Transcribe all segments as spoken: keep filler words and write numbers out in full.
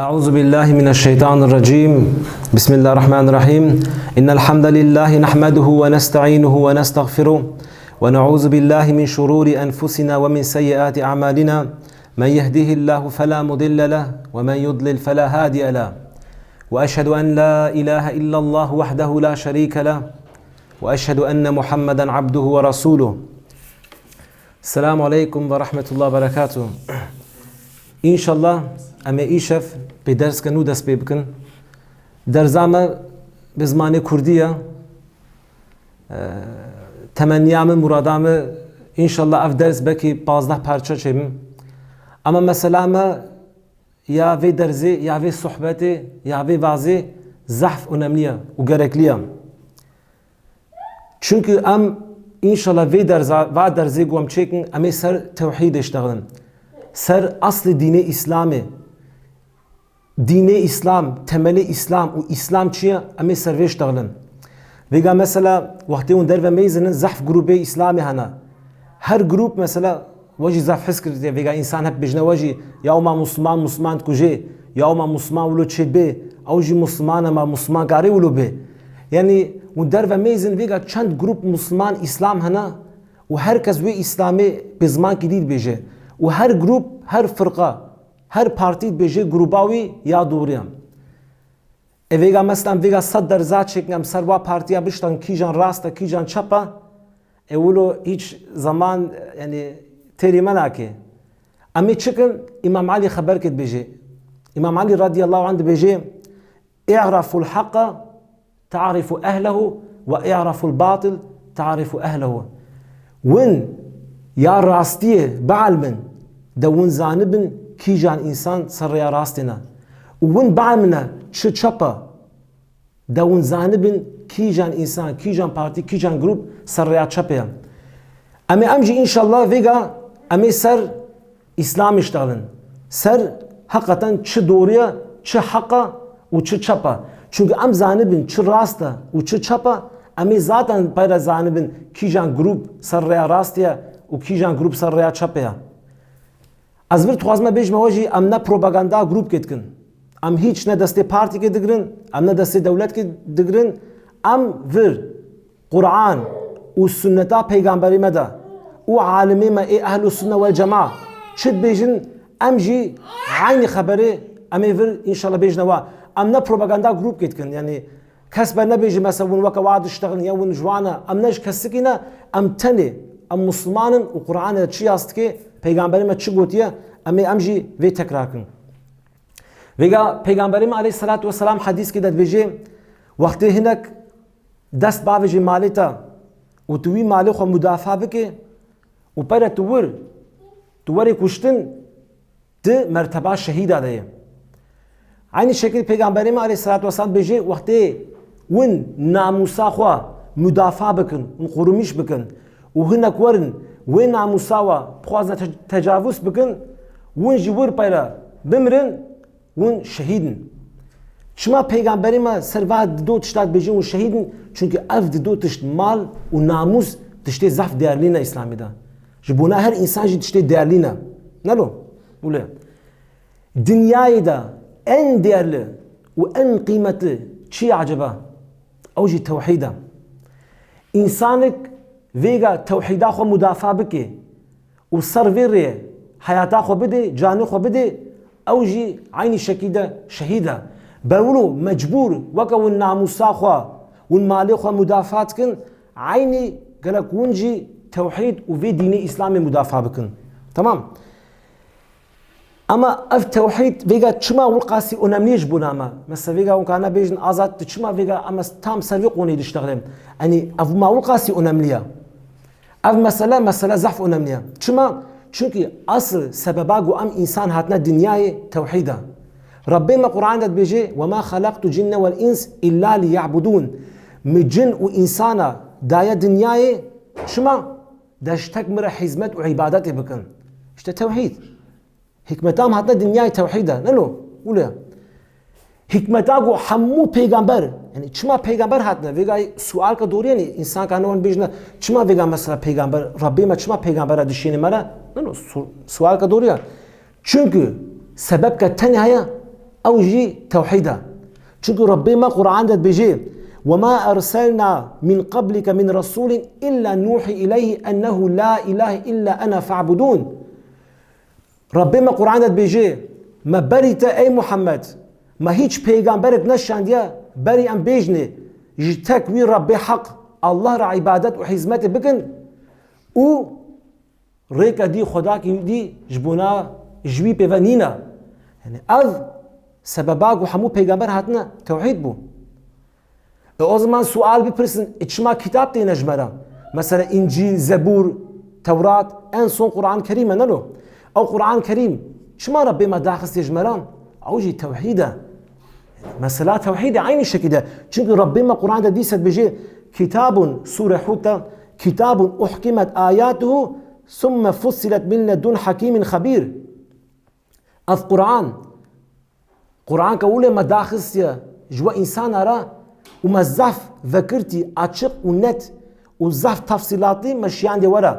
أعوذ بالله من الشيطان الرجيم. بسم الله الرحمن الرحيم. إن الحمد لله نحمده ونستعينه ونستغفره، ونعوذ بالله من شرور أنفسنا ومن سيئات أعمالنا. من يهده الله فلا مضل له، ومن يضلل فلا هادي له. وأشهد أن لا إله إلا الله وحده لا شريك له، وأشهد أن محمدا عبده ورسوله. Selamu aleykum ve rahmetullahi ve berekatuhu. Înşallah em ê îşev bi derska nû dest pê bikin. Dersa me bi zimanê kurdî ye. Ee, temenniya min, murada min, înşallah ev ders belkî pazdeh parça çêbin. Ama mesela me ya vê dersê, ya vê sohbetê, ya vê vazê zehf önemli ye û gerekli ye. Çunku em, înşallah, vê derza, va derzê ku em çêkin, em ê ser tewhîdê iştexilin. Ser aslê dînê Îslamê. Dînê Îslam, temelê Îslam û Îslam çi ye, em ê ser vê iştexilin. Vêga mesela, wextê hûn derve meyzinin, zehf grûbê Îslamê hene. Her grûp mesela, we jî zaf his kiriye, vêga însan hep bêjine we jî, ya ma Musliman, Musliman dikuje, ya ma Musliman wilo çêbê, ew jî Musliman e, ma Musliman kare wilo bê. Yanî, hûn derve meyzin, vêga çend grûp Musliman Îslam hene û her kes wê Îslamê bi zimankî dî dibêje. Û her grûp, her firqa, her partî dibêje grûba wî ya doğru ye. E vêga mesela, vêga sed derza çêkin, em ser wa partiya biştan, kîjan rast e, kîjan çep e, e wilo hiç zaman, yani, têrî me nake. Em ê çikin? Îmam Elî xeberkê dibêje. Îmam Elî radiyallahu anh dibêje, "I'raful haqqa ta'rifu ehlehu ve i'raful batil ta'rifu ehlehu." Win ya rastiyê bielmin, de win zanibin kîjan însan ser rêya rastê ne. Û win bielmine çi çep e, de hûn zanibin kîjan însan, kîjan partî, kîjan grûp ser rêya çepê ye. Em ê em jî înşallah vêga em ê ser Îslamê iştexilin. Ser heqeten çi doğru ye, çi heq e û çi çep e. Çunku em zanibin çi rast e û çi çep e, em ê zaten peyre zanibin kîjan grûp ser rêya rastê ye û kîjan grûp ser rêya çepê ye. Ez vir dixwazime bêjime we jî, em ne propaganda grûpkê dikin. Em hîç ne destê partîkê digirin, em ne destê dewletkê digirin. Em vir Quran û sunneta peygamberê me de û alimê me ê ehlu sunne wel cema çi dibêjin, em jî eynî xeberê em ê vir înşallah bêjine we. Em ne propaganda grûpkê dikin. Yanî Kes bernebêje, mesela, hûn weke wa diştexilin ya hûn ji wan e. Em ne ji kesikî ne, em tenê, em Musliman in û Qur'anê de çi yas dike, Peygamberê me çi gotiye, em ê em jî vê tekrar kin. Vêga Peygamberê me aleyhisselatu vesselam hedîskê de dibêje, wextê hinek dest bavêje malê te û tu wî malê xwe mudafa bike û pere tu wir, tu werê kuştin, tu merteba şehîda de yê. Eynî şekil Peygamberê me aleyhisselatu vesselam dibêje, wextê hûn namûsa xwe mudafa bikin, hûn qurumîş bikin û hinek werin wê namûsa we bixwazin te-, tecavûz bikin, hûn jî wir peyre bimirin, hûn şehîd in. Çima Peygamberê me ser va dido tişta dibêje hûn şehîd in? Çunke ev dido tişt, mal û namûs, tiştê zehf değerlî ne Îslamê de. Ji bona her însan jî tiştê değerlî ne. Ne lo? Wile. Dinyayê de en değerli û en qîmetli çi ye acaba? Ew jî tewhîd e. Însanik vêga tewhîda xwe mudafa bike û ser vê rê heyata xwe bide, canê xwe bide, ew jî eynî şekî de şehîd e. Berwilo mecbûr weke hûn namûsa xwe, hûn malê xwe mudafa dikin, eynî gerek hûn jî tewhîd û vê dînê Îslamê mudafa bikin. Tamam? Ama ev tewhîd vêga çima wilqasî önemlî ji bona me? Mesela vêga hûn karine bêjin, Azad, tu çima vêga em tam ser vê qoneyê diştexilin? Yanî ev ma wilqasî önemlî ye? Ev mesele, mesele zehf önemlî ye. Çima? Çunki asl sebeba ku em însan hatine dinyayê tewhîd e. Rebbê me Qur'an de dibêje, "Ve ma xalaqtu cinne vel ins illa liya'budun." Mi cin û însana daye dinyayê çima? De ji tek min re hizmet û îbadetê bikin. İşte tewhîd. Hikmeta em hatine dinyayê tewhîd e. Ne lo? Wile. Hikmeta ku hemû peygamber, yani çima peygamber hatine? Vêga sualka doğru yani, însan ka ne wan bêjine, çima vêga mesela peygamber, Rabbê me çima peygambera dişêne me re? Ne lo? Su-, sualka doğru ya. Çunku sebebke tenê heye, Ew jî tewhîd e. Çunku Rebbê me Qur'an de dibêje, "Ve ma erselna min qablike min resulin illa nuhi ileyhi ennehu la ilahe illa ena fa'budun." Rebbê me Qur'an de dibêje, "Me berî te ey Muhammed, me hîç pêgamberek neşandiye, berî em bêjinê, ji tek wî Rebbê heq, Allah re îbadet û hizmetê bikin û rêke dî, xwedakî dî ji bona ji wî pê ve nîne." Yani ev sebeba ku hemû pêgamber hatine tewhîd bû. E, o zaman sual bipirsin, e, çima kitab têne ji me re? Mesela Încîl, Zebûr, Tewrat, en son Qur'an Kerîm e, ne lo? Ew Qur'an Kerîm çima Rebbê me daxistiye ji me re? Ew jî tewhîd e. Mesela tewhîd e, eynî şekilde. Çunku Rebbê me Qur'an de dîse dibêje, "Kitabun", Sûre Hûd de, "Kitabun uhkimet ayatuhu, summe fussilet min ledun hakimin xebîr." Ev Qur'an, Qur'an ke wile me daxistiye ji we însana re û me zaf vekirtî açiq û net û zaf tafsîlatî me şiyandiye we re.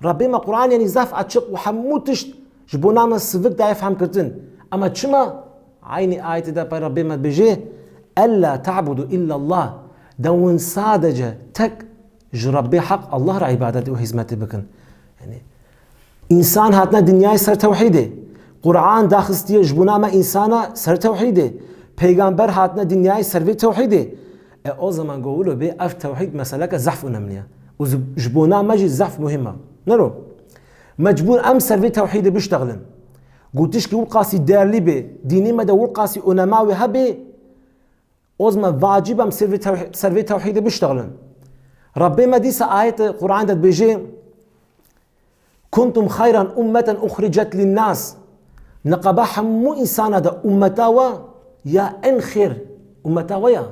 Rebbê me Qur'an, yanî zaf açiq û hemû tişt ji bona me sivik daye fehmkirtin. Ama çima? Eynî ayetê de pey Rebbê me dibêje, "Ella ta'budu illallah." De win sadece tek ji Rebbê heq Allah re îbadetê û hizmetê bikin. Yani, însan hatine dinyayê ser tewhîdê. Qur'an daxistiye ji bona me însana ser tewhîdê. Peygamber hatine dinyayê ser vê tewhîdê. E, o zaman go wilo bê ev tewhîd meseleke zehf önemli ye. Û zi-, ji bona me jî zehf muhim e. Nero? Mecbûr em ser vê tewhîdê biştexilin. Gotişkî wilqasî değerli bê, dînê me de wilqasî önema wê hebe, o zaman vacib em ser vê tewh-, ser vê tewhîdê biştexilin. Rebbê me dîsa ayet Qur'an de dibêje, "Kuntum xayran ummeten uxricet linnas." Neqeba hemû însana de ummeta we ya en xêr ummeta we ya.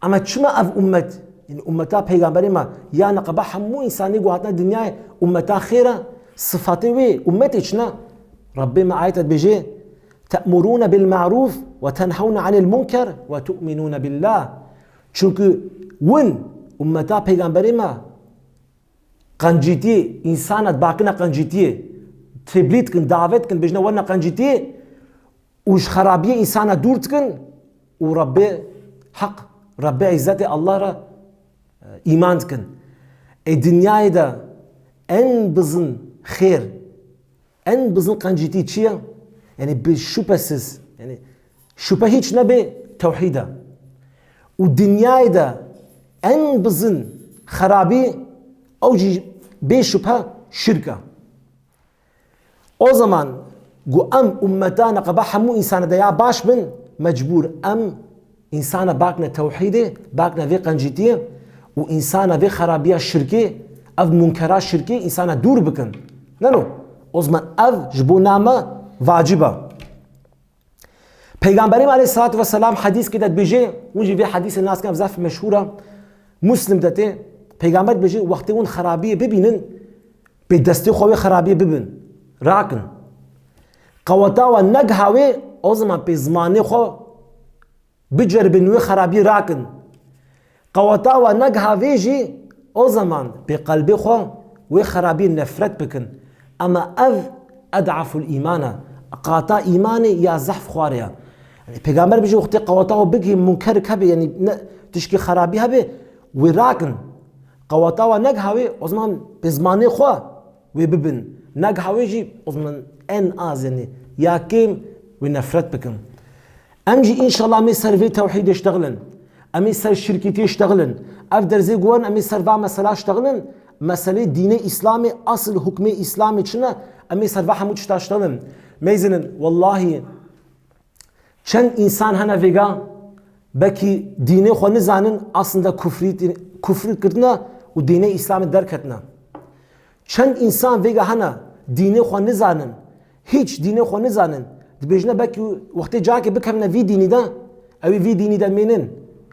Ama çima ev ummet, yani ummeta peygamberê me, ya neqeba hemû însanî ku hatine dinyayê ummeta xêr e, sifatê wê ummetê çi ne? Rebbê me ayet dibêje, "Te'murûne bil ma'rûf ve tenhewne anil munker ve tu'minûne billah." Çunku win ummeta peygamberê me qencîtiyê, însana dibakine qencîtiyê, teblî dikin, davet dikin, bêjine werine qencîtiyê û ji xerabiyê însana dûr dikin û Rebbê heq, Rebbê îzzetê Allah re, e, îman dikin. Ê dinyayê de en bizin xêr, en bizin qencîtî çi ye? Yani bi şüphesiz, yani şüphe hiç nebe tewhîd e. Û dinyayê de en bizin xerabî ew jî bê şüphe şirk e. O zaman ku em ummeta neqeba hemû însana de ya baş bin, mecbûr em însana bakne tewhîdê, bakne vê qencîtiyê û însana vê xerabiya şirkê, ev munkera şirkê însana dûr bikin. Neno, o zaman ev ji bo name vacib e. Peygamberê me aleyhissalatu vesselam hedîskê de dibêje, hûn jî vê hedîsê nas kin, ev zaf meşhûr e. Muslim de tê, Peygamber dibêje, wextê hûn xerabiyê bibînin, pê destê xwe wê xerabiyê bibin, rakin. Qeweta we negiha wê, o zaman pê zimanê xwe biceribin wê xerabiyê rakin. Qeweta we negiha vê jî, o zaman pê qelbê xwe wê xerabiyê nefret bikin. Ama ev ed'aful îman e. Qata îmanê ya zehf xwarê ye. Yanî Pêgamber bêje, wextê qeweta we bigihê munkerik hebe, yanî ne, tişkî xerabî hebe, wê rakin. Qeweta we negiha wê, o zaman pê zimanê xwe wê bibin. Negiha wê jî, o zaman en az, yanî ya kêm wê nefret bikin. Em jî înşallah em ê ser vê tewhîdê ştexilin. Em ê ser şirkîtiyê ştexilin. Ev derzê guherin em ê ser va mesela ştexilin. Meselê dînê Îslamê, asl hukmê Îslamê çi ne? Em ê ser va hemû tişta ştexilin. Meyzinin, wellahî, çend însan hene vêga, bekî dînê xwe nizanin, aslında kufrî, kufrî kirine û dînê Îslamê derketine. Çend însan vêga hene, dînê xwe nizanin, hîç dînê xwe nizanin, dibêjine, belkî wextê cakê bikevine vî dînî de, ew ê vî dînî de mênin,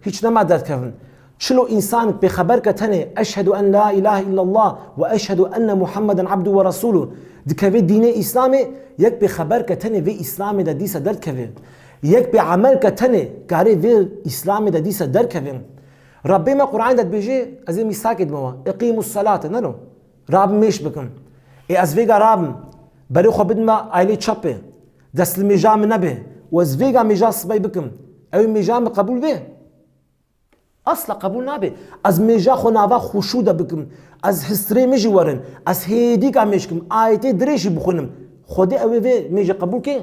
hîç nema derdikevin. Çilo însan pê xeber ke tenê, "Eşhedû en la ilahe illallah ve eşhedû enne Muhammeden abdû ve resûlû", dikeve dînê Îslamê, yek pê xeber ke tenê vê Îslamê de dîsa derdikeve. Yek pê emel ke tenê karê vê Îslamê de dîsa derkeve. Rebbê me Qur'an de dibêje, ez ê mîsakê dime we, "Eqîmus salate", neno? Rabin mêş bikin. Ê ez vêga rabim, berê xwe bidime aylê çepê, destlimêja min nebe û û ez vêga mêja sibey bikim, ew mêja min qebûl bê? Asla qebûl nabe. Ez mêja xwe nava xuşû de bikim. Ez histirê min jî werin. Ez hêdîka mêj kim. Ayetê dirê jî bixwînim. Xwedê ew ê vê mêjê qebûl ke?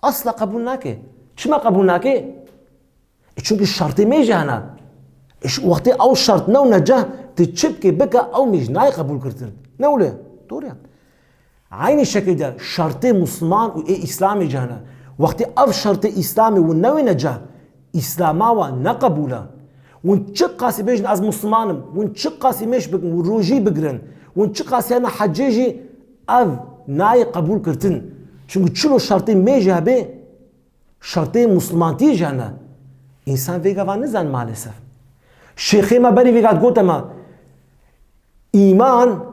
Asla qebûl nake. Çima qebûl nake? E, çunkî şertê mêjê hene. E, ş-, wextê ew şert newne ceh, tu çi bikê bike, ew mêj nayê qebûl kirtin. Ne wile? Doğru ya. Aynı şekilde şertê Müslüman û ê Îslamê cih hene. Wextê ev şertê Îslamê win newêne cih, Îslama wa ne qebûl e. Win çi qasî bêjin ez Müslüman im, win çi qasî mêj bikin, win rojî bigirin, win çi qasî hene hecê jî, ev nayê qebûl kirtin. Çunkî çilo şertê mêjê hebe, şertê Müslümantiyê jih hene. Însan vê gava nizan maalesef. Şêxê me berî vê gat gote me, îman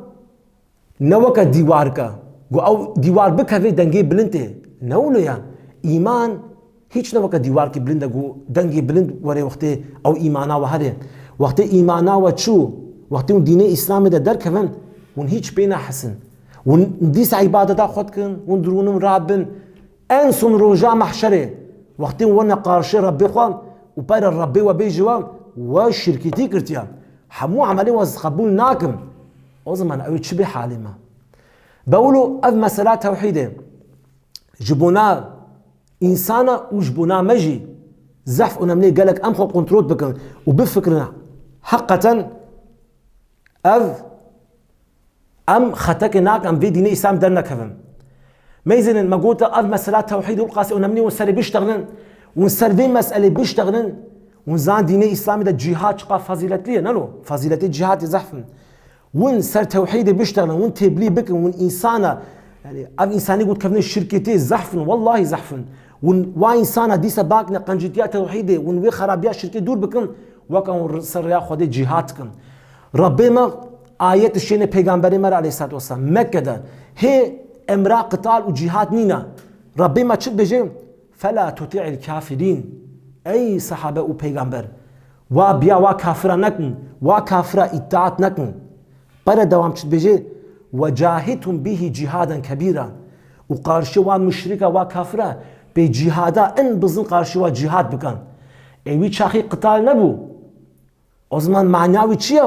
ne weke dîwarke. Got, ew dîwar bikeve dengê bilind tê. Ne wilo ya. Îman hîç ne weke dîwarkî bilind e, got dengê bilind were wextê ew îmana we hebe. Wextê îmana we çû, wextê hûn dînê Îslamê de derkevin, hûn hîç pê nehesin. Hûn dîsa îbadeta xwe dikin, hûn dirûnin rabin. En son roja mehşerê, wextê hûn wene qarşê Rebbê xwe û pere Rebbê we bêjî we, we şirkîtî kirtiye. Hemû emelê we ez qebûl nakim. O zaman ew ê çi bê halê me? Bewlo ev mesela tewhîdê ji bona însana û ji bona me jî zehf önemli ye, gelek em xwe kontrol bikin û bifikirin. Heqeten ev em xetekê nakin, em vê dînê Îslam dernekevin. Meyzênin me gote ev mesela tewhîd û qasî önemli, hûn serê biştexilin, hûn ser vê meselê biştexilin, hûn zan dînê Îslamê de cîhad çiqa fazîletli ye, nelo? Fazîletê cîhadê zehf in. Win ser tewhîdê biştexilin, win têbilî bikin, win însana, yani ev însanî got kevne şirketê zehf in, wellahî zehf in. Win wa însana dîsa bakne qencîtiya tewhîdê, win wê xerabiya şirkê dûr bikin, weke hûn ser rêya Xwedê cîhad dikin. Rebbê me ayet şêne pêgamberê me re aleyhissalatu vesselam Mekke de hê emra qital û cîhad nîne. Rebbê me çi dibêje? Fela tuti'il kafirîn. Ey sahabe û peygamber, wa biya wa kafira nekin, wa kafira îtaat nekin. Pere dewam çi dibêje? Ve cahidhum bihi cihaden kebîra. Û qarşî wa muşrika, wa kafira pê cîhada en bizin qarşî wa cîhad bikin. Ê wî çaxî qital nebû. O zaman mana wî çi ye?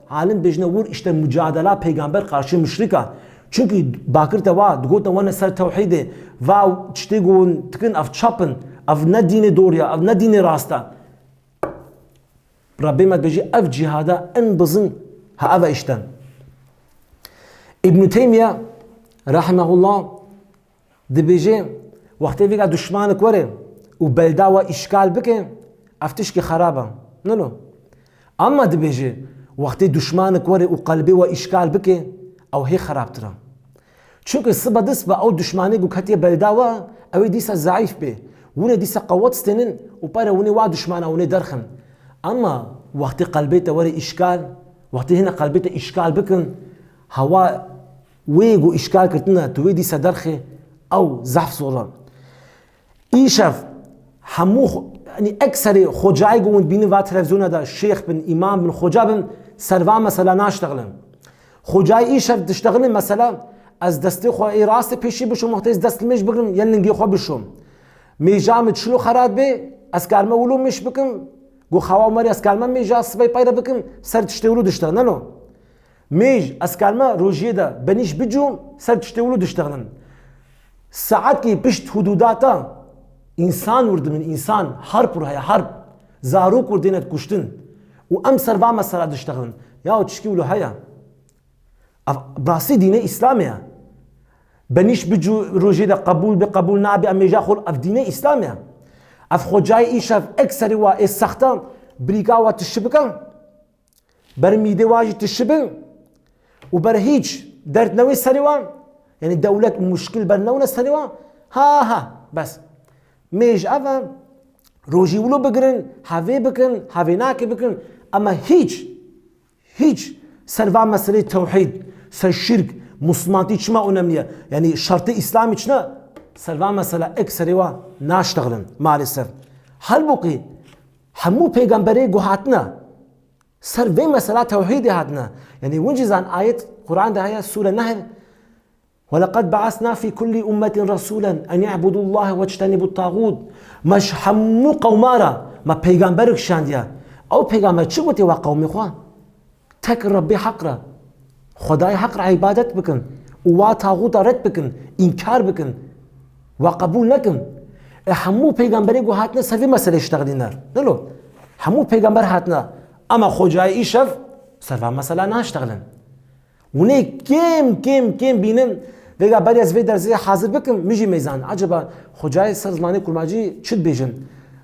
Alim bêjine wir işte mücadela peygamber qarşî muşrika. Çunkî bakir te wa, digotin wene ser tewhîdê, va tiştê ku hûn dikin ev çap in, ev ne dînê doğru ya, ev ne dînê rast e. Rabbê me dibêje ev cîhada en bizin ha ev e işte. Îbn Teymiye rahimehullah dibêje, wextê vêga duşmanik were û belda we îşgal bike, ev tişkî xerab e. Nilo. Ama dibêje, wextê duşmanik were û qelbê we îşgal bike, ew hê xerabtir e. Çunke sibe dist be ew duşmanê ku ketiye belda we, ew ê dîsa zeîf bê. Wine dîsa qewet stênin û pere wine wa duşmana wine derxin. Ama wextê qelbê te were îşgal, wextê hine qelbê te îşgal bikin, hewa wê ku îşgal kirtine, tu wê dîsa derxê, ew zehf zor e. Îşev hemû xo-, yanî ekserê xocayê ku hûn dibînin va televîzyona de, şêx bin, îmam bin, xoca bin, ser va mesela naştexilin. Xocayê îşev diştexilin mesela, ez destê xwe ê rastê pêşî bişom, wextê ez dest li mêj bigrim, yên lingê xwe bişom. Mêja min çilo xerab bê, ez karime wilo mêj bikim, ku xewa merî ez karime mêja sibey peyre bikim, ser tiştê wilo diştexilin, nelo? Mêj, ez karime rojiyê de benîş bicûm, ser tiştê wilo diştexilin. Saetkî pişt hududata însan wir dibin, însan, harp wir heye, harp. Zarok wir dêne kuştin. Û em ser va mesela diştexilin. Ya tişkî wilo heye. Ev bi rastî dînê Îslamê ye. Benîş bicû rojê de qebûl be, qebûl nabe, em mêja xwe, ev dînê Îslamê ye. Ev xocayê îşev ekserê wa ê sexta, birîka wa tişi bike. Ber mîdê wa jî tişibin û ber hîç derd newê serê wan, yanî dewlet û muşkil ber newne serê wan, ha ha, bes. Mêj ev e, rojî wilo bigirin, hevê bikin, hevê nake bikin, ama hîç, hîç ser va meselê tewhîd, ser şirk, muslimantî çima önemli ye? Yanî şertê Îslamî çi ne? Ser va mesela ekserê wa naştexilin, maalesef. Halbukî hemû peygamberê ku hatine, ser vê mesela tewhîdê hatine. Yanî hûn jî zan ayet Quran de heye, Sûre Nehl, ولقد بعثنا في كل أمة رسولا أن اعبدوا الله واجتنبوا الطاغوت. Me ji hemû qewma re me peygamberek şandiye. Ew peygamber çi gotiye wa qewmê xwe? Tek Rebbê heq re, Xwedayê heq re îbadet bikin û wa taxûta red bikin, înkar bikin, wa qebûl nekin. E, hemû peygamberê ku hatine ser vê meselê ştexlîne. Nilo, hemû peygamber hatine. Ama xocayê îşev ser va mesela naştexlin. Hûn ê kêm, kêm, kêm bînin. Vêga berê ez vê dersê hazir bikim, min jî mêzan. Acaba xocayê ser zimanê kurmancî çi dibêjin?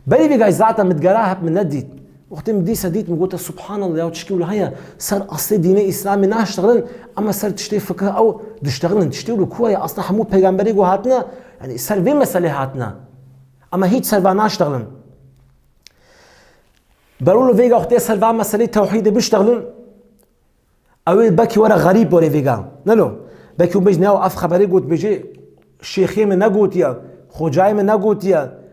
Berî vêga zaten min digera hep min nedît. Wextê min dîsa dît, min gote, "Subhanallah, ya çikî wilo heye, ser aslê dînê Îslamê naştexilin, ama ser tiştê fikih ew diştexilin. Tiştê wilo ku ye? Aslında hemû peygamberê ku hatine, yani ser vê meselê hatine. Ama hiç ser va naştexilin." Berûlo vêga wextê ser va meselê tewhîdê biştexilin, ew ê bekî were xerîb were vêga. Nelo, bekî hûn bêjin, "Ya ev xeberê got bêjê, şêxê min negotiye, xocayê min negotiye."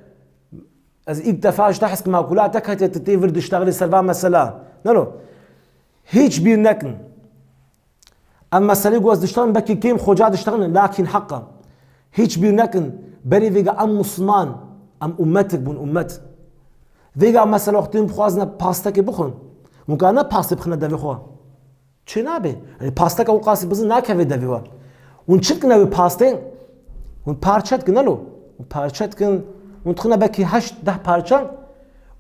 Ez ilk defa ji te hez kim, kula te ketiye, tu tê vir diştexilî ser va mesela. Nelo. Hiç bîr nekin. Em meselê ku ez diştexilin, belkî kêm xoca diştexilin, lakin heq e. Hiç bîr nekin. Berê vêga em Musliman, em ummetik bûn, ummet. Vêga mesela wextê bixwazine pastekê bixwin. Hûn ka ne pastê bixine devê xwe. Çê nabe. Yanî pasteka wî qasî bizin nakeve devê we. Hûn çi dikin ew ê pastê? Hûn parçe dikin, nelo? Hûn parçe dikin. Hûn dixine belkî heşt deh parçe.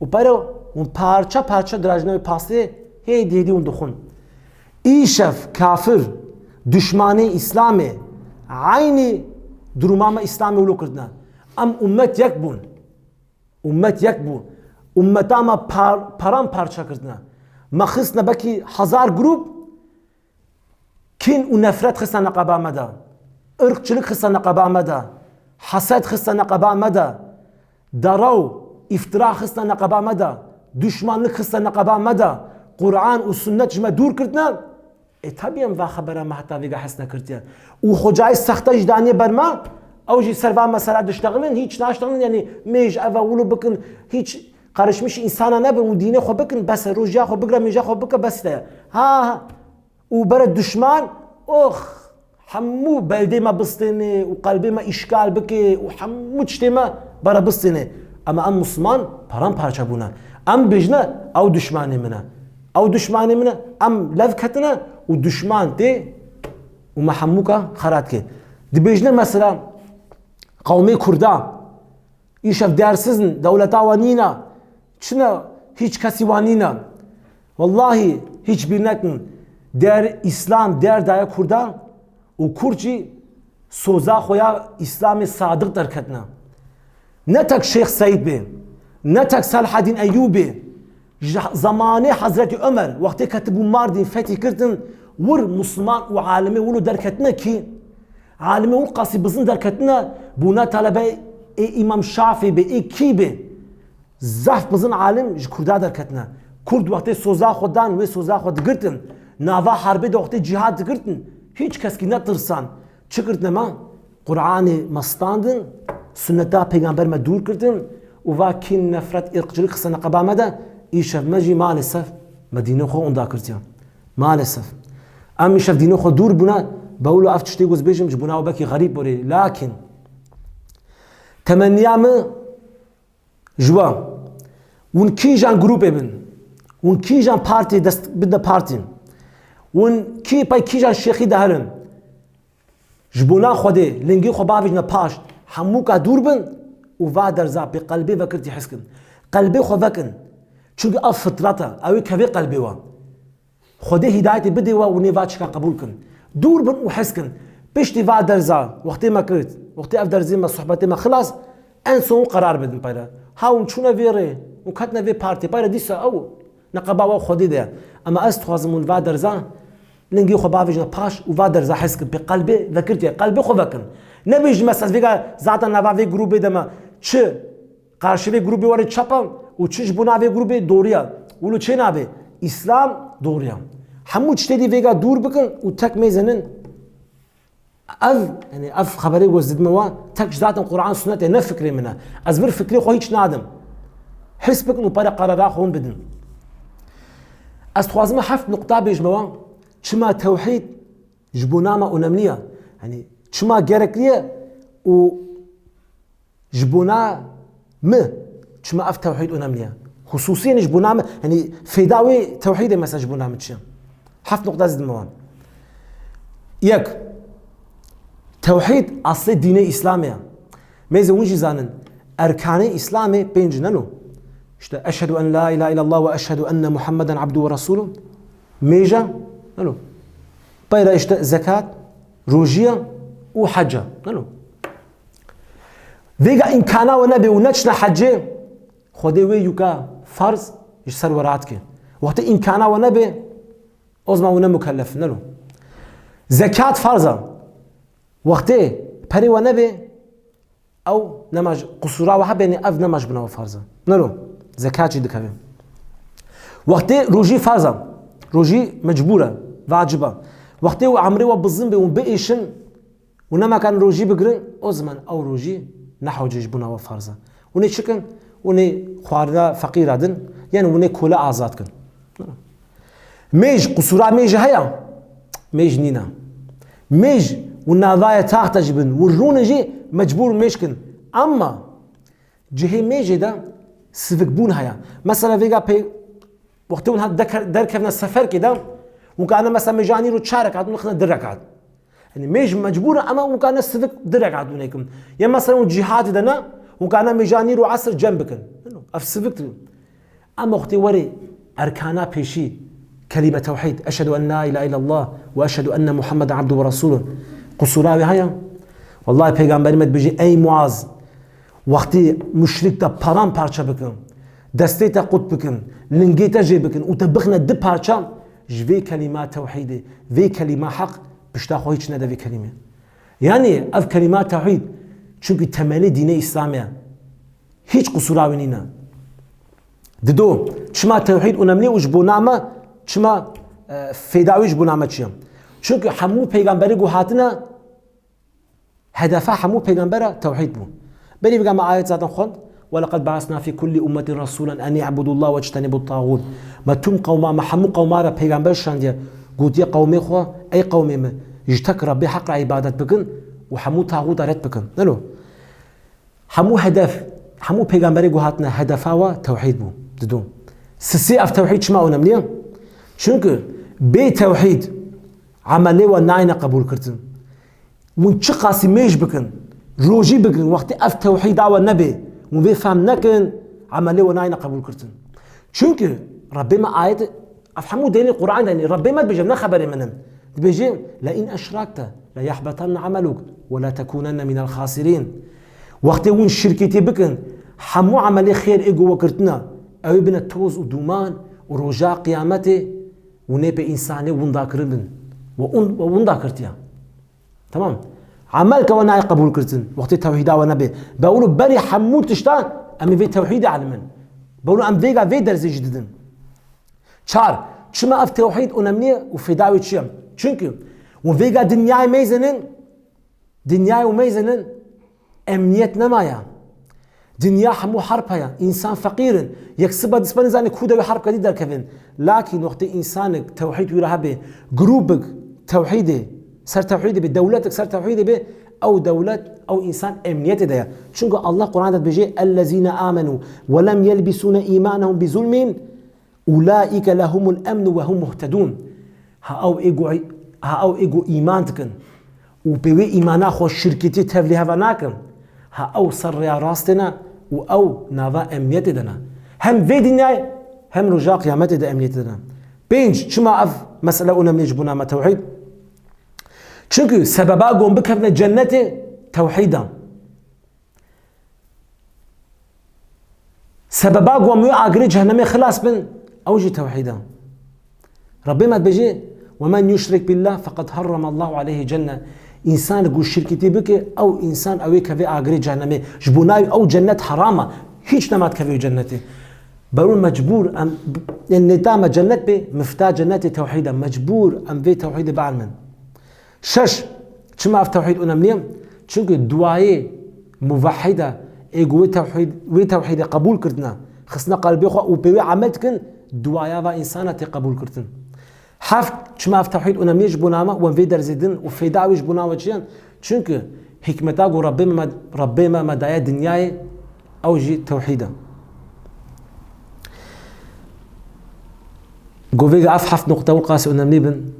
Û pere hûn parçe parçe dirajine wê pastê hêdî hêdî hûn dixwin. Îşev kafir, duşmanê Îslamê, eynî duruma me Îslamê wilo kirtine. Em ummet yek bûn. Ummet yek bû. Ummeta me par-, paran parça kirtine. Me xistine belkî hezar grûp, kin û nefret xistine neqeba me de. Irqçilik xistine neqeba me de. Hesed xistine neqeba me de. Dara û îftira xistine neqeba me de. Duşmanlik xistine neqeba me de. Quran û sunnet ji me dûr kirtine. Ê, tabii em va xebera me heta vêga hez nekirtiye. Û xocayê sexte jî daniye ber me, ew jî ser va mesela diştexilin, hiç naştexilin, yanî mêj eve wilo bikin, hiç karışmış insana nebin û dînê xwe bikin, bes e, rojiya xwe bigre, mêja xwe bike, bes de. Ha, ha. Û bere duşman, ox, hemû beldê me bistêne û qelbê me îşgal bike û hemû tiştê me bere bistêne. Ama em Musliman paran parça bûne. Em bêjine, ew duşmanê min e. Ew duşmanê min e, em lev ketine û duşman tê û me hemûka xera dike. Dibêjine mesela qewmê Kurda, îşev değersiz in, dewleta wan nîne, çine hiç kesî wan nîne. Wellahî hiç bîr nekin, der Îslam der daye Kurda û Kurd jî soza xwe ya Îslamê sadiq derketine. Ne tek Şêx Seîd bê, ne tek Selahedîn Eyûbê, ji zemanê Hezretî Omer, wextê ketibû Mardîn fethî kirtin, wir Musliman û alimê wilo derketine kî, alimê wir qasî bizin derketine, bûna talebe ê Îmam Şafî bê, ê kî bê. Zehf bizin alim ji Kurda derketine. Kurd wextê soza xwe dan, wê soza xwe digirtin. Nava herbê de wextê cîhad digirtin. Hiç kes kî netirsan. Çi kirtine me? Quranê me standin, sunneta pêgamber me dûr kirtin û va kîn, nefret, irqçilik xistine qeba me de, îşev me jî maalesef me dînê xwe onda kirtiye. Maalesef. Em îşev dînê xwe dûr bûne, bewlo ev tiştê ku ez bêjim ji bona we belkî xerîb borê. Lakin temenniya min ji we, hûn kîjan grûpê bin, hûn kîjan partî dest bide partî, hûn kî pey kîjan şêxî de herin, ji bona Xwedê lingê xwe bavêjine paş, hemûka dûr bin û va derza pê qelbê vekirtî hez kin. Qelbê xwe vekin. Çunke ev fitret e, ew ê kevê qelbê we. Xwedê hîdayetê bidê we û nê va çika qebûl kin. Dûr bin û hez kin. Piştî va derza, wextê me kirt, wextê ev derzê me, sohbetê me xilas, en son qerar bidin peyre. Ha hûn çûne vê rê, hûn ketine vê partî, peyre dîsa ew neqeba we Xwedê de ye. Ema ez dixwazim hûn va derza, lingê xwe bavêjine paş û va derza hez kin. Pê qelbê vekirtiye, qelbê xwe vekin. Nebêjin me ez vêga zaten nava vê grûbê de me çi Qarşî vê grûbê were çep e û çi ji bona vê grûbê doğru ye. Wilo çê nabe. Îslam doğru ye. Hemû tiştê dî vêga dûr bikin û tek mêzenin. Ev, yani ev xeberê ku ez didime we, tek ji zaten Quran, sunnet e, ne fikrê min e. Ez vir fikrê xwe hiç nadim. His bikin û pere qerara xwe hûn bidin. Ez dixwazim heft nuqta bêjime we, çima tewhîd ji bona me önemli ye. Yani Çima gerekli ye û ji bona min, çima ev tewhîd önemli ye? Xusûsî, yanî ji bona min, yanî fêda wê tewhîdê mesela ji bona min çi ye? Heft noqta ez didim wan. Yek, tewhîd aslê dînê Îslamê ye. Mêze hûn jî zanin, erkanê Îslamê pênc ne lo. İşte, "Eşhedü en la ilahe illallah ve eşhedü enne Muhammeden abdu ve rasulü." Mêja, ne lo. Peyra işte zekat, rojiya û hecca. Ne lo. Vêga îmkana we nebe û neçine hecê, Xwedê wê yuka farz ji ser we rahat ke. Wextê îmkana we nebe, o zaman we ne mukellef, ne lo. Zekat farz e. Wextê perê we nebe, ew nema ji, qusura we hebe, ne ev nema ji bina we farz e. Ne lo. Zekat jî dikeve. Wextê rojî farz e. Rojî mecbûr e, vacib e. Wextê we emrê we bizin be û biêşin, û nema kan rojî bigirin, o zaman ew rojî ne hewce ji bona we farz e. Hûn ê çi kin? Hûn ê xwarina feqîra din, yan hûn ê kole azad kin. Mêj, qusura mêj heye? Mêj nîne. Mêj û navaya taxta ji bin, û rûne jî mecbûr mêj kin. Ama cihê mêjê de sivikbûn heye. Mesela vêga pey, wextê hûn hat deker-, derkevne seferkê de, hûn kane mesela mêjanî ro çar rekat, hûn xine di rekat. Yanî mêj mecbûr e, ama hûn kane sivik di rekat hûn ê kin. Ya mesela hûn cîhadê de ne, hûn kane mêjanî ro esr cem bikin. Ev sivik dikin. Ama wextê were erkana pêşî, kelîme tewhîd, "Eşhedü en la ilahe illallah ve eşhedü enne Muhammeden abdu ve rasulü." Qusura wê heye? Wallahi Peygamberî me dibêje, ey Muaz, wextê muşrik te paramparça bikin, destê te qut bikin, lingê te jê bikin û te bixine di parça, ji vê kelîma tewhîdê, vê kelîma heq, pişta xwe hîç nede vê kelîmê. Yanî ev kelîma tewhîd, çunkî temelê dînê Îslamê ye. Hîç qusura wî nîne. Dido, çima tewhîd önemli û ji bona me çima, e, fêda wî ji bona me çi ye? Çunkî hemû peygamberî ku hatine, hedefa hemû peygambera tewhîd bû. Berî vêga me ayet zaten xwend, "Ve leqed ba'asna fî kullî ummetin rasûlen en i'budullah ve ictenibut tağût." Me tüm qewma me, hemû qewma re peygamber şandiye, gotiye qewmê xwe, "Ey qewmê min, ji tek Rebbê heq re îbadet bikin û hemû taxûta red bikin." Nelo. Hemû hedef, hemû peygamberê ku hatine hedefa we tewhîd bû. Dido. Sisê ev tewhîd çima önemli ye? Çünkü bê tewhîd emelê we nayne qebûl kirtin. Hûn çiqasî mêj bikin, rojî bikin, wextê ev tewhîda we nebe, hûn vê fehm nekin, emelê we nayne qebûl kirtin. Çünkü Rebbê me ayet, ev hemû delîl Qur'an de, yanî Rebbê me dibêje, ne xeberê min in. Dibêje, "Le in eşrakte le yahbetenne ameluk ve le tekunenne minel xasirîn." Wextê hûn şirkîtî bikin, hemû emelê xêr ê ku we kirtine, ew ê bine toz û dûman û roja qiyametê hûn ê pê însanê winda kirin bin. We hûn, we winda kirtiye. Tamam. Emel ke we nayê qebûl kirtin, wextê tewhîda we nebe. Bewlo berî hemû tişta em ê vê tewhîdê elimin. Bewlo em vêga vê derzê jî didin. Çar, çima ev tewhîd önemli ye û fêda wê çi ye? Çünkü hûn vêga dinyayê mêzinin, dinyayê û mêzinin emniyet nemaye. Dinya hemû herb heye, însan feqîr in. Yek siba dispa nizane ku de wê herb kedî derkevin. Lakin wextê însanek tewhîd wî re hebe, grûbek tewhîdê, ser tewhîdê be, dewletek ser tewhîdê be, ew dewlet, ew însan emniyetê de ye. Çünkü Allah Qur'an de dibêje, "Ellezîne amenû ve lem yelbisûne îmanehum bi zulmin, ulaîke lehumul emnu ve hum muhtedûn." Ha ew ê ku, ha ew ê ku îman dikin û pê wê îmana xwe şirkîtî tevlî heva nakin, ha ew ser rêya rastê ne û ew nava emniyetê de ne. Hem vê dinyayê hem roja qiyametê de emniyetê de ne. Pênc, çima ev mesele önemli ji bona me tewhîd? Çünkü sebeba gon bikevne cennetê tewhîd e. Sebeba ku em wê agirê cehennemê xilas bin, ew jî tewhîd e. Rebbê me dibêje, "Ve men yuşrik billah feqad harramallahu aleyhi cenne." Însan ku şirkîtî bike, ew însan ew ê keve agirê cehennemê. Ji bo navê ew cennet heram e. Hîç nema dikeve wê cennetê. Berû mecbûr em, yanî nêta me cennet bê, mifta cennetê tewhîd e. Mecbûr em vê tewhîdê bielmin. Şeş, çima ev tewhîd önemli ye? Çünkü duayê muvehhîda ê ku wê tewhîd, wê tewhîdê qebûl kirtine, xistine qelbê xwe û pê wê emel dikin, duaya va însana tê qebûl kirtin. Heft, çima ev tewhîd önemli ye ji bona me, wen vê derzê din û fêda wê ji bona we çi ye? Çunku hikmeta ku Rabbê me, Rabbê me me daye dinyayê, ew jî tewhîd e. Ku vêga ev heft nuqte wî qasî önemlî bin.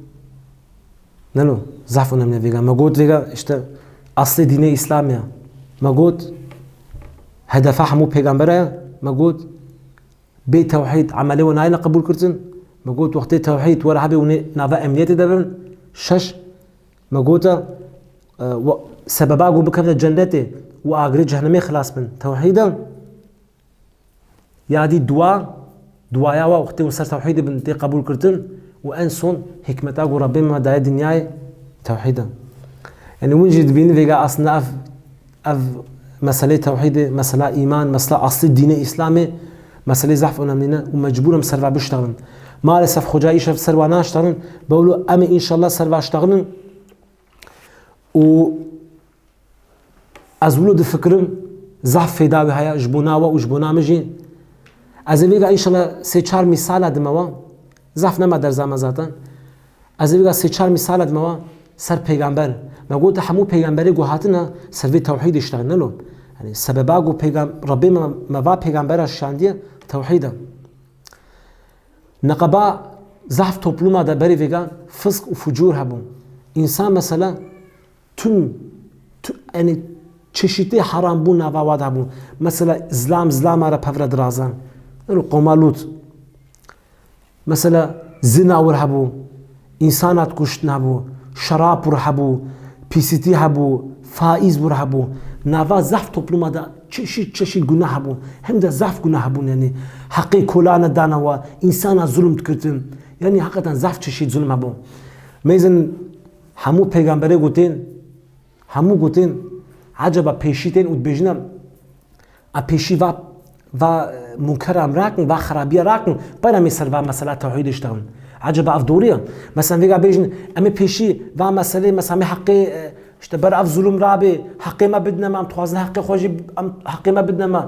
Nelo, zaf önemlî vêga. Me got vêga, işte, aslê dînê Îslamê ye. Me got, hedefa hemû pêgambera ye. Me got, bê tewhîd emelê we nayêne qebûl kirin. Me got, wextê tewhîd were hebe hûn ê nava emniyetê de bin. Şeş, me gota, e, we-, sebeba ku bikevine cennetê û agirê cehennemê xilas bin, tewhîd e. Ya dî dua, duaya we wextê hûn ser tewhîdê bin tê qebûl kirin û en son hikmeta ku Rabbê me daye dinyayê tewhîd e. Yanî hûn jî dibînin vêga aslında ev, ev meseleyê tewhîdê, mesela îman, mesela aslê dînê Îslamê, meseleyê zaf önemlî ne û mecbûr em ser va biştexilin. Maalesef xoca îşev ser va naştexilin, bewlo em ê înşallah ser va ştexilin û ez wilo difikirim, zaf fêda wî heye ji bona we û ji bona min jî. Ez ê vêga înşallah sê çar mîsala dime we. Zaf nema derza me zaten. Ez ê vêga sê çar mîsala dime we ser pêgamber. Me gote hemû pêgamberê ku hatine ser vê tewhîdê ştexin nelo. Yanî sebeba ku pêgam-, Rabbê me, me va pêgambera şandiye tewhîd e. Neqeba zaf topluma de berî vêga fisk û fucûr hebû. Însan mesela tüm, tu-, yanî çeşitê heram bû nava wa de hebû. Mesela zlam zlama re pevre diraze. Ero qoma Lût. Mesela zina wir hebû, însana dikuştin hebû, şerab wir hebû, pîsîtî hebû, faîz wir hebû. Nava zaf topluma de çeşit çeşit gunah hebû. Hem de zaf gunah hebûn, yanî heqê kolane dana wa, însana zulm dikirtin. Yanî heqeten zaf çeşit zulm hebû. Mêzin hemû pêgamberê gotin, hemû gotin, eceba pêşî tên û dibêjine, a pêşî va, va, e, munkera em rakin, va xerabiya rakin, pera em ê ser va mesela tewhîdê ştexin. Eceba ev doğru ye? Mesela vêga bêjin, em ê pêşî va meselê, mesela em ê heqê, e, işte ber ev zulm rabê, heqê me bidine me, em dixwazin heqê xwe jî, em heqê me bidine me.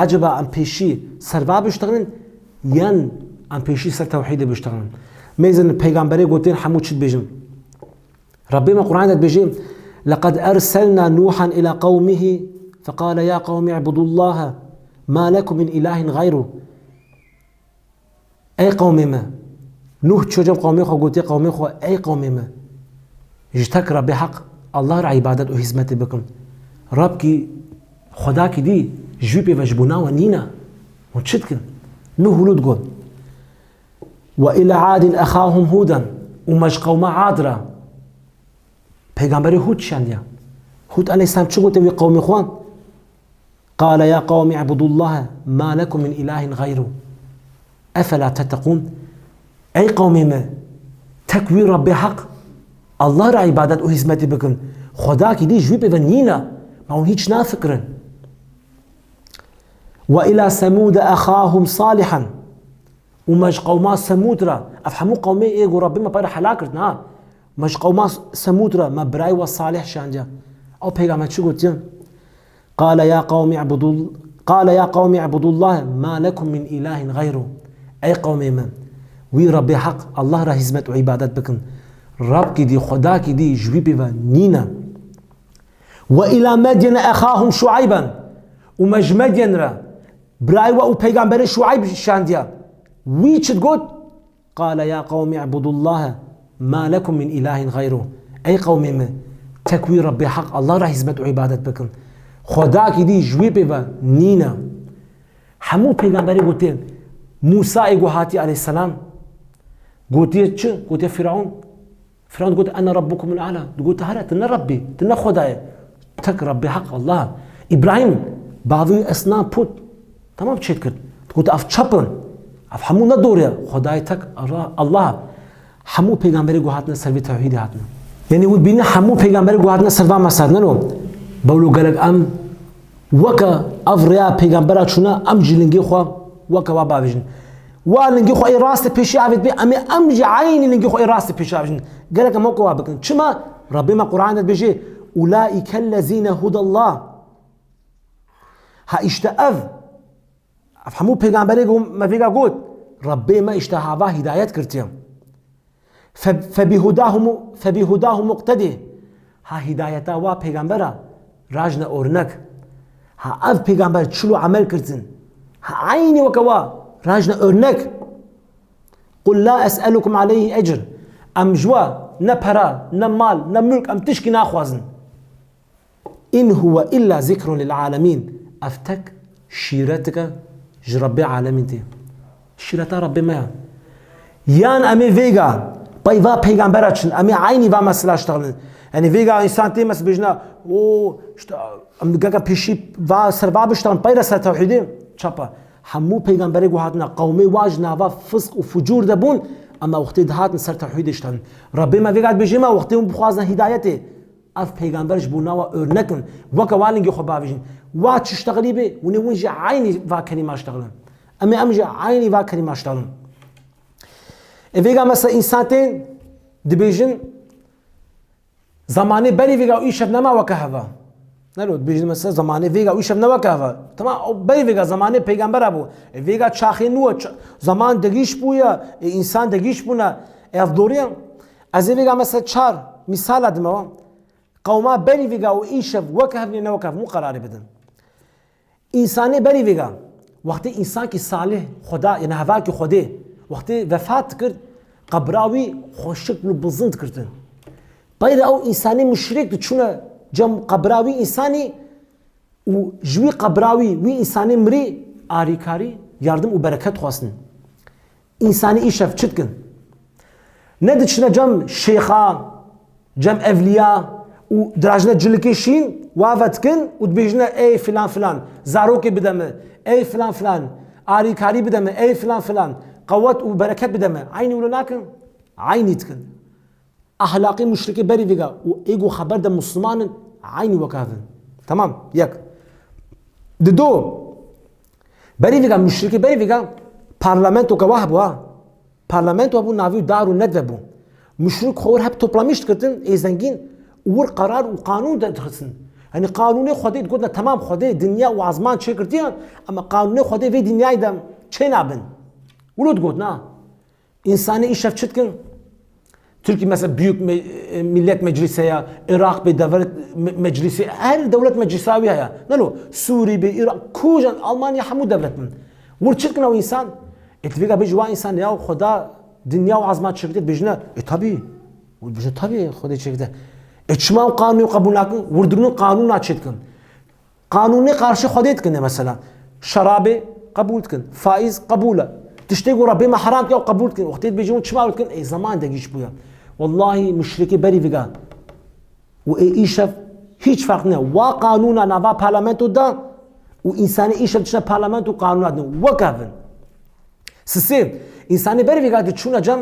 Eceba em pêşî ser va biştexin, yan em pêşî ser tewhîdê biştexin? Mêzin peygamberê gotin hemû çi dibêjin? Rabbê me Qur'an de dibêje, "Leqed erselna Nuhan ila qewmihi feqale ya qewmi ibudullaha ma lekum min ilahin gayru." Ey qewmê me, Nuh çû cem qewmê xwe gotiye, qewmê xwe, ey qewmê me, ji tek Rabbê Heq Allah re îbadet û hizmetê bikin. Rab kî, Xwedakî dî ji wî pê ve ji bona we nîne. Hûn çi dikin? Nuh wilo digot. "Ve ila Adin ehahum Hudan." Û me ji qewma Ad re Peygamberê Hûd şandiya. Hûd aleyhisselam çi gote wî qewmê xwe? "Qale ya qewmi ibudullaha ma lekum min ilahin gayru. Efela tettekûn." Ey qewmê me, tek wî Rabbê Heq, Allah re îbadet û hizmetê bikin. Xwedakî dî ji wî pê ve nîne. Ma hûn hîç nafikirin. "Ve ila Semûde ehahum Salihan." Û me ji qewma Semûd re, ev hemû qewmê ê ku Rabbê me pê re helak kirdin, ha. Me ji qewma Semûd re me birayê we Salih şandiye. Ew peygamer çi gotiye? "Qale ya qewmi ibudul-, qale ya qewmi ibudullah ma lekum min ilahin gayru." Ey qewmê me, wî Rabbê Heq, Allah re hizmet û îbadet bikin. Rabkî dî, Xwedakî dî ji wî pê ve nîne. "Ve ila Medyene ehahum Şuayben." Û me ji Medyen re birayê we û peygamberê Şuayb şandiye. Wî çi digot? "Qale ya qewmi ibudullahe ma lekum min ilahin gayru." Ey qewmê me, tek wî Rabbê Heq Allah re hizmet û îbadet bikin. Xwedakî dî ji wî pê ve nîne. Hemû peygamberê gotin, Mûsa ê ku hatî aleyhisselam, gotiye çi? Gotiye Firaun. Firavun digot, "Ene rabbukumul a'la." Digot, "Here, tu ne Rabbî, tu ne Xwedayê. Tek Rabbê Heq Allah." Îbrahîm, bavê wî esnam put. Tamam çêt kir. Digot, "Ev çep in. Ev hemû ne doğru ye. Xwedayê tek Allah, Allah." Hemû peygamberê ku hatine ser vê tewhîdê hatine. Yanî hûn bîne hemû peygamberê ku hatine ser va mesel neno. Bawlo gelek em Weke ev rêya pêgambera çûne, em jî lingê xwe weke wa bavêjin. Wa lingê xwe ê rastê pêşî avêt bê, em ê em jî eynî lingê xwe ê rastê pêşî avêjin. Gerek em weke wa bikin. Çima? Rebbê me Qur'an de dibêje, "Ulaîkellezîne hudallah." Ha, îşte ev. Ev hemû pêgamberê ku me vêga got, Rebbê me îşte hava hîdayet girtiye. Fe-, febihudahu mu-, febihudahu muqtedî. A hidayeta wa pêgambera rajne örnek. Ha ev pêgamber çilo emel kirtin. Ha eynî weke wa rajne örnek. Qul la es'elukum aleyhi ecr. Em ji we ne pera, ne mal, ne mulk, em tişkî naxwazin. In huwe illa zikrun lil alemin. Ev tek şîretike ji Rebbê alemîn tê. Şîreta Rebbê me ya. Yan em ê vêga pey va pêgambera çin, em ê eynî va mesela ştexlin. Yanî vêga însan tê mes bêjina, o, işte, em geke pêşî va ser va biştexlin, pey re ser tewhîdê, çapa. Hemû peygamberê ku hatine qewmê wa ji nava fisk û fucûr de bûn, ema wextê dihatin ser tewhîdê ştexlin. Rebbê me vêga dibêje me wextê hûn bixwazin hidayetê. Ev peygamber ji bo nawa örnek in. Weke wa lingê xwe bavêjin. Wa çi ştexilî bê, hûn ê hûn jî eynî va kelîma ştexilin. Em ê em jî eynî va kelîma ştexilin. E vêga mesela însan tên dibêjin, zamanê berî vêga û îşev nema weke heva. Nero, dibêjin mesela zamanê vêga û îşev ne weke heva. Tamam, o berî vêga zamanê peygamber hebû. E vêga çaxê nû, ça-, zaman degîş bûye, e, însan degîş bûne. E ev doriye. Ez ê vêga mesela çar misala dime wa. Qewma berî vêga û îşev weke hev nê ne weke hev, hûn qerarê bidin. Însanê berî vêga, wextê însankî salih, Xweda, yani hevalkî Xwedê, wextê vefat dikir, qebra wî xweşik û bizin dikirtin. Peyre ew însanê muşrik diçûne cem qebra wî însanî û ji wî qebra wî, wî însanê mirî arîkarî, yardim û bereket xwestin. Însanî îşev çi dikin? Ne diçine cem şêxa, cem evliya û dirajine cilikê şîn, wa ve dikin û dibêjine, ey filan filan, zarokê bide me, ey filan filan, arîkarî bide me, ey filan filan, qewet û bereket bide me. Eynî wilo nakin? Eynî dikin. Ahlaqê muşrikê berî vêga û ê ku xeber de Musliman in, eynî weke hev in. Tamam, yek. Dido, berî vêga muşrikê berî vêga parlamentoke wa hebû ha. Parlamento hebû, navî dar û nedve bû. Muşrik xwe wir hep toplamiş dikirtin, ê zengîn, û wir qerar û qanûn de dixistin. Yanî qanûnê Xwedê digotina, temam Xwedê dinya û azman çêkirtiye, ema qanûnê Xwedê vê dinyayê de çênabin. Wilo digotina. Însanê îşev çi dikin? Tirkî mesela Büyük Me-, e, Millet Meclisi ya, Iraq bê devlet me-, meclisi, her dewlet meclisa wî heye. Nelo, Sûrî bê, Iraq, kujan, Almanya hemû devlet bin. Wir çi dikin ew însan? E, tu vêga bêjî wa însan ya Xweda dinya û azman çêkirte, dibêjine, e, tabî. Wir dibêjin, tabî Xwedê çêkirte. E, çima ew qanûnê qebûl nakin? Wir dirûnin qanûna çê dikin. Qanûnê qarşî Xwedê dikin, mesela. Şerabê qebûl dikin, faiz qebûl e. Tiştê ku Rebbê me heram kir, ew qebûl dikin. Wextê dibêjin, hûn çima wilo dikin? Ê, zaman degîş bûye. Wellahî muşrikê berî viga û ê îşev hîç ferq ne. Wa qanûna nava parlamento da û însanê îşev diçine parlamento qanûna din. Wek ev in. Sisê, însanê berî vêga diçûne cem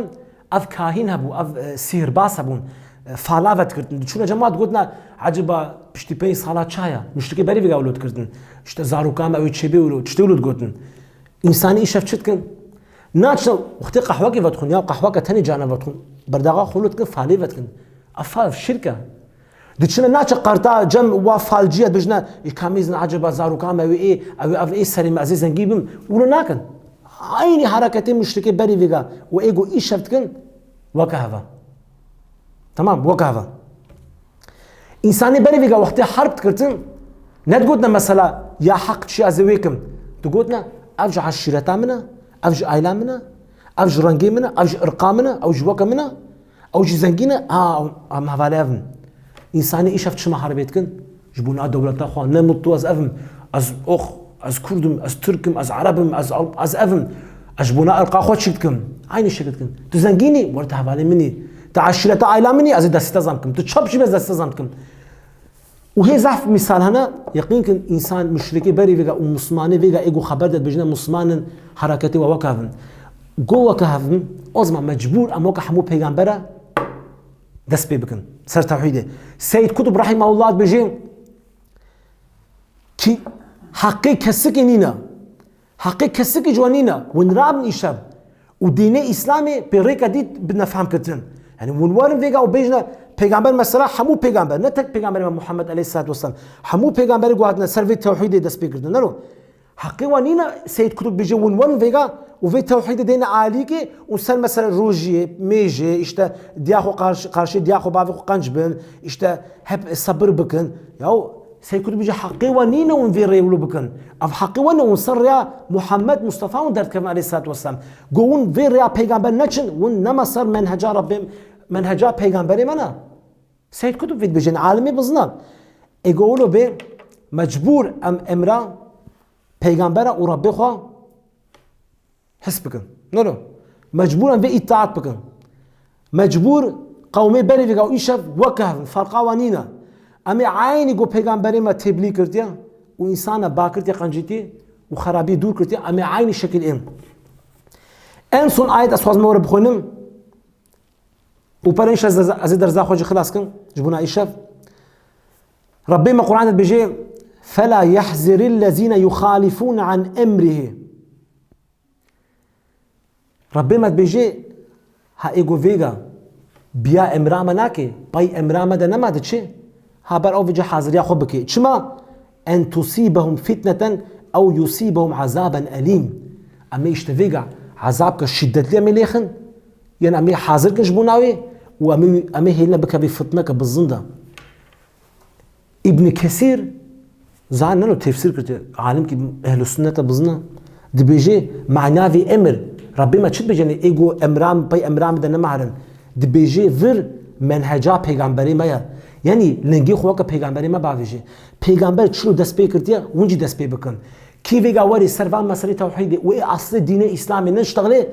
ev kahîn hebû, ev, e, sîhirbaz hebûn, e, fala ve dikirtin. Diçûne cem wa digotina, eciba piştî pênc sala çaya? Muşrikê berî vêga wilo dikirtin. İşte zaroka me ew çêbê wilo, tiştê wilo digotin. Însanê îşev çi dikin? Naçine wextê qehwekê vedixwin, ya qehweke tenê cane vedixwin. Berdaxa xwe wilo dikin, falê vedikin. Ev fal, ev şirk e. Diçine naçe qarta cem wa falciya dibêjine, ê kamîzin eciba zaroka me wê ê, ew ê, ev ê serê me, ez ê zengî bim. Wilo nakin. Eynî hereketê muşrikê berî vêga û ê ku îşev dikin, weke heva. Tamam, weke heva. Însanê berî vêga wextê herb dikirtin, ne digotina mesela ya heq çi ez ê wê kim. Digotina, ev ji eşîreta min e, ev ji aila min e, ev ji rengê min e, ev ji irqa min e, ew ji weke min e. Ew jî zengîn e, a, em hevalê ev in. Însanê îşev çima herbê dikin? Ji bona dewleta xwe, ne mutlu ez ev im. Ez ox, ez kurd im, ez tirk im, ez ereb im, ez, ez ev im. Ez ji bona irqa xwe çîk dikim. Eynî şekil dikin. Tu zengîn î, were tu hevalê min î. Tu eşîreta aila min î, ez ê destê te zam kim. Tu çap jî, ez destê te zam dikim. Û hê zehf mîsal hene, yeqîn kin însan muşrikê berî vêga û muslimanê vêga ê ku xeber de dibêjine musliman in, hereketê we weke hev in. Go weke hev in, o zaman mecbûr em weke hemû pêgambere dest pê bikin. Ser tewhîdê. Seyyid Kutub rahimahullah dibêje, ki heqê kesikê nîne. Heqê kesikî ji we nîne, hûn rabin îşev û dînê Îslamê pê rêke dît bidine fehmkirtin. Yanî hûn werin vêga û bêjine, pêgamber mesela hemû pêgamber, ne tek pêgamberê me Muhammed aleyhisselatu vesselam, hemû pêgamberê ku hatine ser vê tewhîdê dest pê kirtin. Nero, Heqê wan nîne Seyyid Kutub bêje hûn werin vêga û vê tewhîdê deyne alîkê û ser mesela rojiyê, mêjê, işte diya xwe qarş-, qarşiyê diya xwe bavê xwe qenc bin, işte hep sebir bikin. Yaw Seyyid Kutub bêje heqê wan nîne hûn vê rêwilo bikin. Ev heqê wan ne, hûn ser rêya Muhammed Mustafa hûn derdikevin aleyhissalatu vesselam. Go hûn vê rêya peygamber neçin, hûn nema ser menheca Rabbê, menheca peygamberê me ne. Seyyid Kutub vê dibêje, alimê bizna. Ê go wilo bê, mecbûr em emra peygambera û Rabbê xwe his bikin. No, no. Mecbûr em vê îtaat bikin. Mecbûr qewmê berê vêga û îşev weke hev in, ferqa wan nîne. Em ê eynî go peygamberê me teblî kirtiye û însana ba kirtiye qencîtî û xerabî dûr kirtiye, em ê eynî şekil ên. En son ayet ez xwazim we re bixwînim. Û pere înşa ez, ez ê derza xwe jî xilas kim, ji bona îşev. Rabbê me Qur'an de dibêje, "Fela yehziril lezîne yuxalifûne an emrihî." Rabbê me dibêje, ha ê go vêga biya emra me nake, pey emra me de nema diçe, ha ber ew vêca haziriya xwe bike. Çima? "En tusîbehum fitneten ew yusîbehum azaben elîm." Em ê işte vêga ezabke şîddetlî em ê lêxin, yên em ê hazir kin ji bona wê û em ê, em ê hêline bikevî fitneke bizin de. Îbn Kesîr, zan neno tefsîr kiriye, alimkî ehlü sünnete bizin e, dibêje, mana vê emir, Rabbê me çi dibêje, yanî ê go emra me, pey emra me de nemarin, dibêje vir menheca peygamberê me ye. Yanî lingê xwe weke peygamberê me bavêje. Peygamber çilo dest pê kirtiye, hûn jî dest pê bikin. Kî vêga werê ser van meselê tewhîdê û ê aslê dînê Îslamê niştexilê,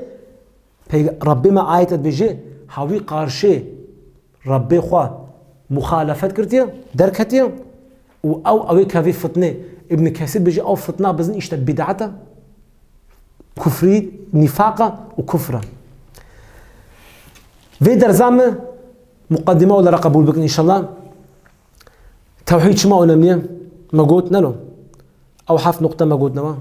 Peyg-, Rabbê me ayet dibêje, hawî qarşê Rabbê xwe muxalefet kirtiye, derketiye û ew, ew ê kevî fitnê. Îbn Kesîr dibêje, ew fitna bizin işte bid'et e, kufrî, nîfaq e û kufr e. Vê derza me muqeddime wela re qebûl bikin înşallah. Tewhîd çima önemli ye? Me got, neno. Ew heft nuqte me gotnewa.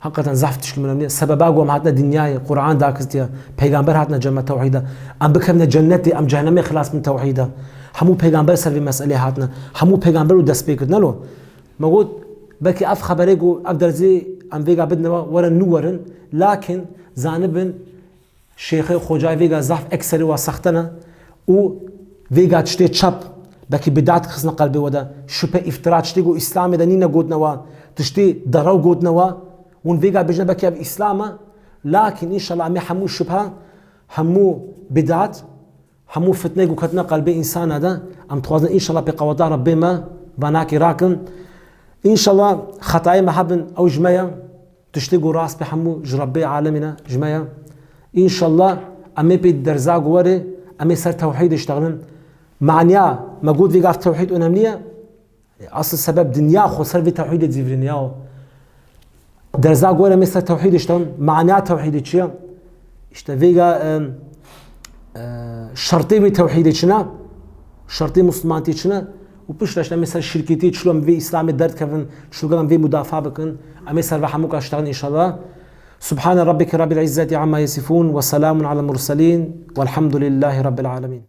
Heqîqeten zehf tişkî önemli ye. Sebeba ku em hatine dinyayê, Qur'an dakirtiye, peygamber hatine cem me tewhîda. Em bikevine cennetê, em cehennemê xilas bin tewhîda. Hemû peygamber ser vê meselê hatine. Hemû peygamber û dest pê kirine lo. Me got, belkî ev xeberê ku ev derzê em vêga bidnewa, werin nû werin. Lakin zanibin, Şêxê Xocayê vêga zaf ekserî wa sexte ne û vêga tiştê çep, belkî bid'at xistine qelbê we de, şüphe, îftira, tiştê ku Îslamê de nîne gotine wa, tiştê derew gotine wa, hûn vêga bêjine belkî ev Îslam e, lakin înşallah em ê hemû şüphe, hemû bid'at, hemû fitneyê ku ketine qelbê însana de, em dixwazin înşallah pê qeweta Rebbê me vanakê rakin. Înşallah xetayê me hebin, ew ji me ye. Tiştê ku rast be hemû ji Rebbê alemî ne, ji me ye. Înşallah em ê pê derza ku were, em ê ser tewhîdê ştexilin. Maniya me got vêga ev tewhîd önemli ye. Asıl sebeb dinya xwe ser vê tewhîdê cîvirîne ya. Derza ku were em ê ser tewhîdê ştexilin. Maniya tewhîdê çi ye? İşte vêga, em, e, şertê wê tewhîdê çi ne? Şertê muslimantiyê çi ne? Û piştre işte em ê ser şirketiyê çilo em vê Îslamê derdikevin, çilo gel em vê mudafaa bikin, em ê ser ve hemûka ştexin înşallah. Subhane Rabbike Rabbil İzzeti amma yasifun ve selamun alel murselin velhamdülillahi Rabbil alemin.